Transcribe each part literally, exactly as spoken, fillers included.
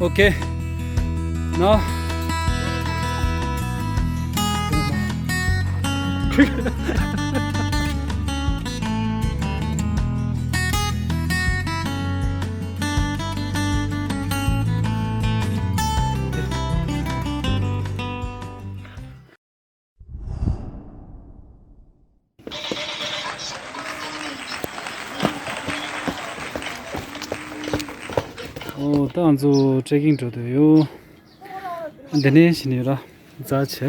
Okay. Now. ཨོ། ད་ང་ཚོ་ཊྲེ་ཀིང་འགྲོ་འདོད་ཡོད། འདི་ནས་ཕྱིན་ཡོད་ར། རྫ་ཆེ།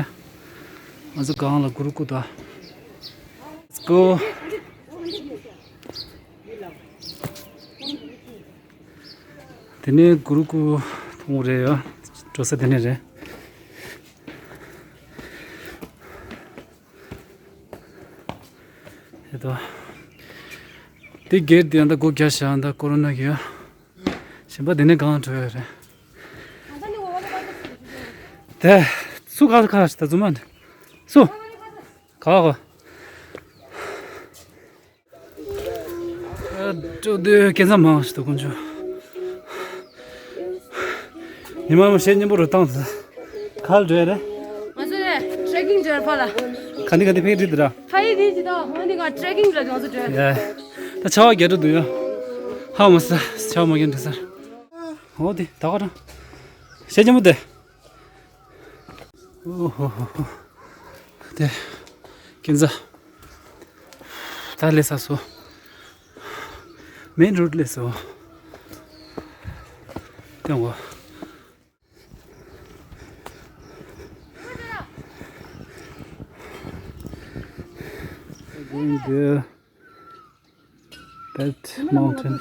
ང་ཚོ་སྒང་ལ་གུ་རུ་ཀུ་ད། Let's go. དེ་ནས་གུ་རུ་ཀུ་མཐོང་རེད་ཡ། འགྲོ་ས་དེ་ནས་རེད། ཡ་ད། དེ་སྒེར་དེ་ཡང་ད་སྒོ་རྒྱག་བཞག་ད་ཀོ་རོ་ན་གི་ཡ། གཞན་པ་དེ་ནས་གང་འགྲོ་ཡ་རེད། དེ། སུ་ག་ག་ད་ཛུ་མ་འདི། སུ། ག་ག་ཨ། ཅོ་དེ་སྐད་ཆ་མང་ཞིག་ཏུ་དཀོན་མཆོག་ཉི་མ་མ་བཤད་སྙན་པོ་རུ་བཏང་ཟེར། ག་ལ་འགྲོ་ཡ་རེད། ང་ཚོ་ནས་ཊྲེ་ཀིང་འགྲོ་ཡ་ཕར་ལ། ག་འདི་ག་འདི་ཕེག་རི་འདི་ར། ཕ་ཡི་འདི་ཇི་ལྟ་འོ་འདི་ང་ཊྲེ་ཀིང་འགྲོ་ང་ཚོ་འགྲོ་ཡ། ཡ། ད་ཆར་པ་རྒྱག་འགྲོ་འདུག་ཡ། ཧ་མ་སི། ཆར་པ་མ་རྒྱག་འགྲོ་ས། འོ་དེ་ད་ག་རང་། བཤད་སྙན་པོ་དེ། ཨོ་ཧོ་ཧོ་ཧོ། དེ། ཀན་ཛ། ད་སླེབས་ཚར་སོང་། མེན་རོཌ་སླེབས་སོང་། དེ་འོ། Going there. That mountain.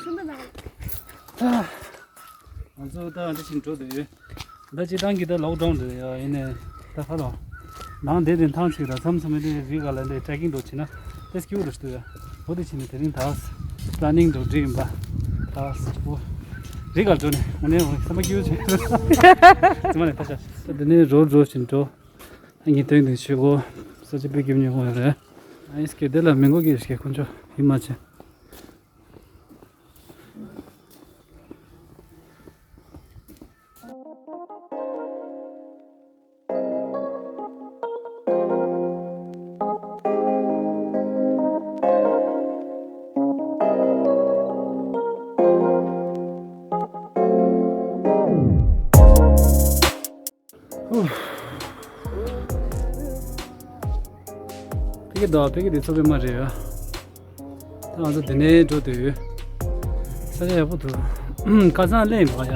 ང་ཚོ་ད་འདི་བཞིན་འགྲོ་འདོད་ཡོད། ད་སྤྱིར་བཏང་གི་ད་ལོག་ཌའུན་འདྲ་ཡ་ཡིན་ནའི་ད་ཧ་ལོ། ནང་དེ་དེ་ཐང་ཆིག་ར་མཚམས་མཚམས་མི་དེ་རི་ག་ལ་འདི་ཊྲེ་ཀིང་འགྲོ་བྱེད་ན་དེ་སྐྱིད་པོ་རུ་ཞིག་འདུག་ཡ། འོ་དེ་བྱས་ནས་དེ་རིང་ད་པ་ལ་ནིང་འགྲོ་འདྲི་ཡིན་པ། ད་འོ་རི་ག་འགྲོ་ནས་འོ་ནས་འོ་བསམ་པ་སྐྱིད་པོ་བྱེད། ཙི་མ་ནས་ཕ་ཤ། ད་དེ་ནས་རོ་རོ་བཞིན་འགྲོ། ངས་སྟོན་དེ་ཆོས་གོ། ས་ཆ་པའི་སྐྱིད་ཉོ་གོ་ཡ་རེད། ཨ་ཡིན་སྐད་དེ་ལ་མི་མགོ་སྐྱེས་སྐད་ཁོ་ཚོ་ཡིན་མ་ཆེ། ཧུ། ཕ་གི་དང་ཕ་གི་དེ་ཚོ་པད་མ་རེད་ཡ། ད་ང་ཚོ་དེ་ནས་འགྲོ་འདོད་ཡོད། ས་ཆ་ཡག་པོ་འདུག་ཁ་སང་གླེང་བ་ཡ།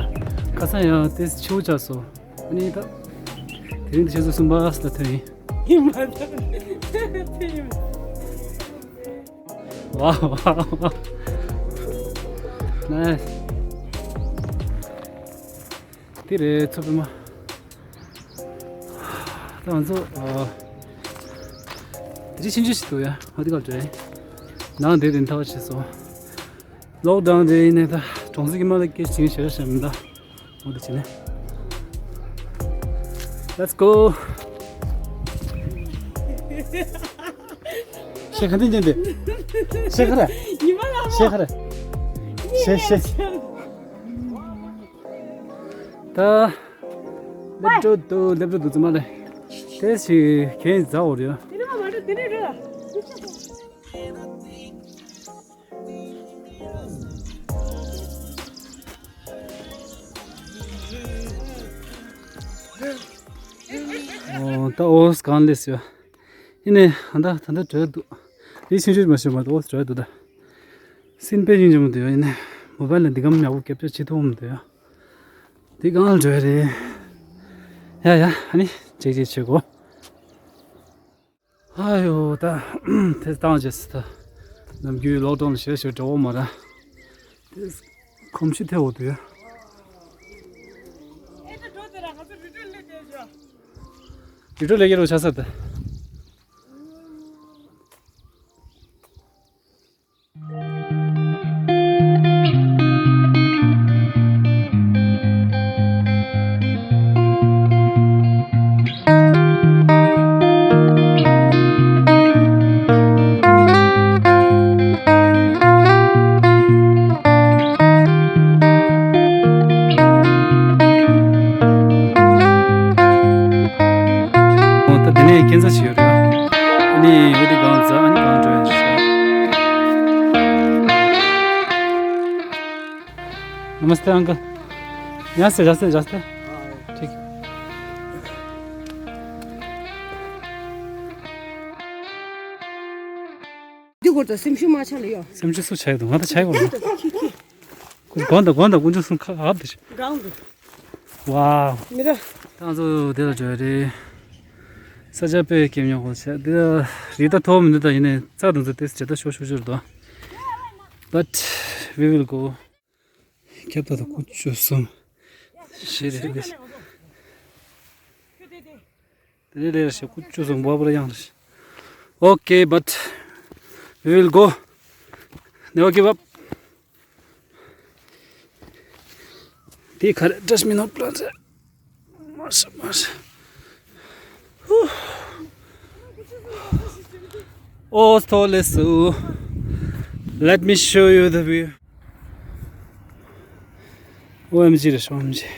ཁ་སང་ཡང་དེ་ཆེ་བོ་ཆགས་སོང་། ཨ་ནི་ད། དེ་རིང་དེ་ཆུ་ཚོད་གསུམ་པ་ལ་ཐོན་ཡིན། ཡིན་མ་ཐག་ཐོན་ཡིན། ཝའོ་ཝའོ་ཝའོ། ནའིས། དེ་རེད་ཚོ་པད་མ། ད་ང་ཚོ་ཨ། དེ་རིང་ཆུང་ཆུང་ཞིག་འདུག་ཡ། ཨ་དེ་ག་འདྲ་ཡིན། ནང་དེ་རིང་ཐག་ཆད་སོང་། ལོག་ཌའུན་རེད་ཡིན་ནའི་ད་གྲོང་གསེབ་ཀྱི་མ་ལ་སྐད་ཆ་བྱེད་ཤེས་ར་ཤེས་མི་འདུག་འོ་དེ་བྱས་ནས། Let's go. ཤེས་ག་འདི་འདི་འདི། ཤེས་ག་ར། ཉི་མ་ལ་ཤེས་ག་ར། ཤེས་ཤེས། ད། སླེབས་འགྲོ་འདུག་སླེབས་འགྲོ་འདུག་ཙི་མ་ལེ། དེ་ཞིག་གན་རྫ་འོ་རེད། དེ་ནས་མ་མ་འགྲོ་དེ་ནས་རེད། ཨོ་ད་ཨོ་སི་གང་སླེབས་ཡོད། ཡིན་ནའི་ཨ་ད་ད་ད་བྲོས་འདུག་རི་ཆུང་ཆུང་མ་ཤོད་མ་འདུག་ཨོ་སི་བྲོས་འདུག་ད། སིན་དཔེ་ཡིན་གྱི་མི་འདུག་ཡ། ཡིན་ནའི་མོ་བལ་ལ་འདི་གམ་ཡག་པོ་ཀེབ་ཅར་བྱེད་ཐུབ་མི་འདུག་ཡ། འདི་གང་ལ་འགྲོ་ཡ་རེད། ཡ་ཡ་ཨ་ནི་ཅེག་ཅེག་བྱེད་དགོས། ཨ་ཡོ་ད། དེ་བཏང་རྗེས་ད། ནམ་རྒྱུན་ལོག་ཌའུན་ལ་ཞེ་ཞེ་འགྲོ་འོ་མ་ར། དེ། གོམས་གཤིས་ཐེ་འོ་དུ་ཡ། རི་ཁྲོད་ལས་ཀྱི་རོ་ཆ་ས་ད། नमस्ते अंकल। यहाँ से, यहाँ से, यहाँ से। ठीक। འདི་སྐོར་དུ་སེམས་ཤུགས་མ་ཆག་ལ་ཡོད། སེམས་ཤུགས་སུ་ཆག་འདུག་ང་ད་ཆག་གོ་ལ། ཀུན་གོན་ད་གོན་ད་ཀུན་ཅུ་སུན་ཁ་ཨབ་དེ། འགྲང་འདུག་ཝའོ། མི་ར། ད་ང་ཚོ་དེ་ལ་འགྲོ་ཡ་རེད། ས་ཆ་དཔེ་སྐྱིད་ཉོ་གོ་ཆ་དེ་རི་ད་མཐོ་མི་འདུག་ད་ཡིན་ནའི་རྩྭ་དང་ཚོ་དེ་ཇེ་ད་ཤོར་ཤོར་ཤོར་དོ། But we will go. ཁྱབ་ད་ད་ཀུན་ཅུ་སུན། ཤེས་རེད་རེད། དེ་ནས་ལས་རེད་ཤག་ཀུ་ཅུ་སོང་བ་པར་ཡང་རེད། Okay, but we will go. Never give up. དེ་ག་རེ་བཀྲ་ཤིས་མི་ནོར་པ་རེད། མར་ཤ་མར་ཤ། ཨོ་སྟོ་ལེ་སུ། Let me show you the view. ཨོ་ཨེམ་ཇི་རེད་ཤོ་ཨེམ་ཇི།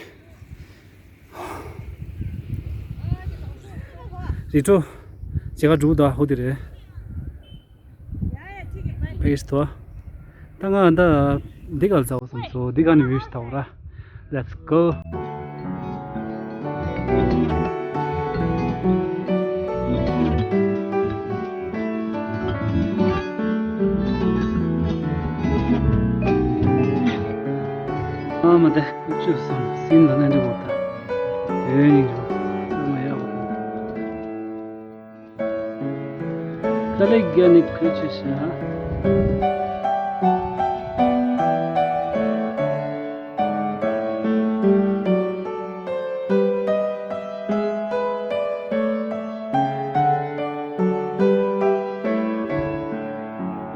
རི་ཁྲོད་མཇལ་ཁ་འགྲུབ་ད་ཧོ་དེ་རེད། ཕེ་ཤི་ཐོ། ད་ང་ད་འདི་ག་ལ་ཚ་བོ་སོང་སོ་འདི་ག་ནས་བིའུ་ཞིག་ཐོག་ར། Let's go. ཨ་མ་དེ་ཁུ་ཆུ་སོང་སིན་ལ་ནན་འདྲི་བོ་ད། ཨེ་ནི་རོ་ཚོ་མ་ཡག་པོ། Telegenic creatures, yeah.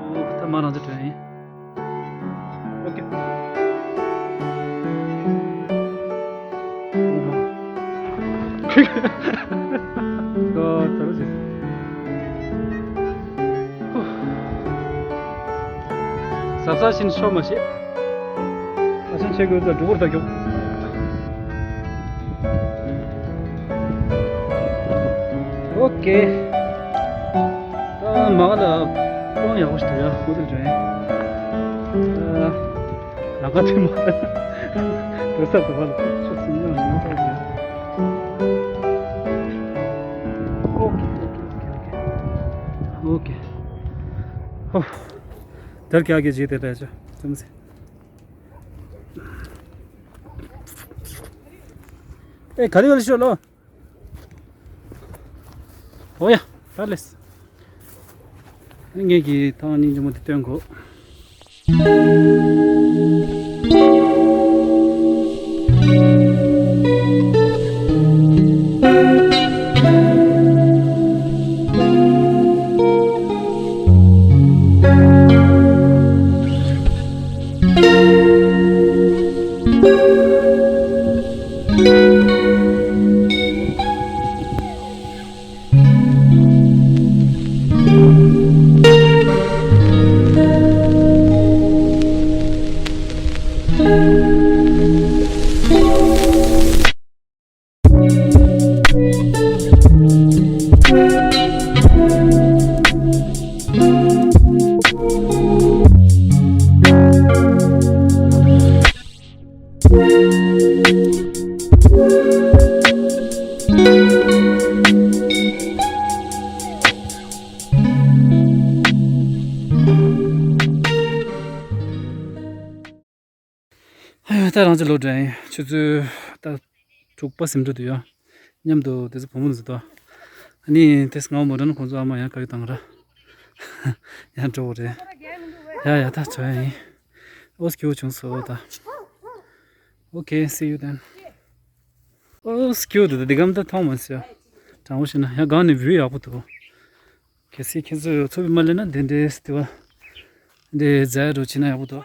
ཨོ་ད་མ་རང་ཚོ་དྲན་ཡིན། ཨོ་ཀེ། ཨོ་མ། ཨོ་ད་རུ་ཟེར། ཟབ་ཟབ་ཞིག་ཤོར་མ་ཤེས། ཨ་ཆེན་ཆེ་གོས་ད་འགྲོ་བར་ད་མགྱོགས། ཨོ་ཀེ། ད་མ་ག་ལ་ཀོང་ཡག་པོ་ཞིག་འདུག་ཡ། ཧོ་ཏེལ་འགྲོ་ཡིན། ཨ། ལམ་ཁ་དེ་མ་རེད། འགྲོ་ས་དེ་བ་ལ་ཆུ་སུམ་ཡང་ཞིག་ཡོད་པ་རེད། ཨོ་ཀེ་ཨོ་ཀེ་ཨོ་ཀེ་ཨོ་ཀེ། ཨོ་ཀེ། ཧོ། དེར་ཀྱག་གི་རྗེས་དེ་ལས་ཆོ་ཙམ་ཟེར། ཨེ་ག་རེ་ཡོད་ལ་ཤོད་ལོ། ཨོ་ཡ། ད་ལེས། ངེད་ཀྱིས་ཐང་སྙིང་རྗེ་མོ་དེ་སྟོན་གོ། ཨ་ཡ། ད་རང་ཚོ་ལོ་འདྲ་ཡིན། ཆུ་ཚོད་ད་དྲུག་པ་ཟིན་འགྲོ་དུས་ཡ། མཉམ་དུ་དེ་ཚོ་བུ་མོ་འདི་ཚོ་ད། ཨ་ནི་དེ་སྔ་མོ་འདྲ་ན་ཁོང་ཚོ་ཨ་མ་ཡང་དཀའ་ཡོད་བཏང་ར། ཡང་འགྲོ་བོ་རེད། ཡ་ཡ། ད་ཚོ་ཡ་ཡིན། ཨོ་སྐྱིད་བྱུང་སོ་ད། Okay, see you then. ཨོ་སྐྱིད་འདུག་འདི་གམ་ད་མཐོང་མ་སོང་། དྲང་པོ་བཤད་ན་ཡ་སྒང་ནས་བིའུ་ཡག་པོ་འདུག་གལ་སྲིད་ཁྱེད་ཚོ་ཚོ་བི་མ་ལེན་ན་དེ་འདྲའི་སྟེ་བ། འདི་རྫ་རུ་ཕྱིན་ན་ཡག་པོ་འདུག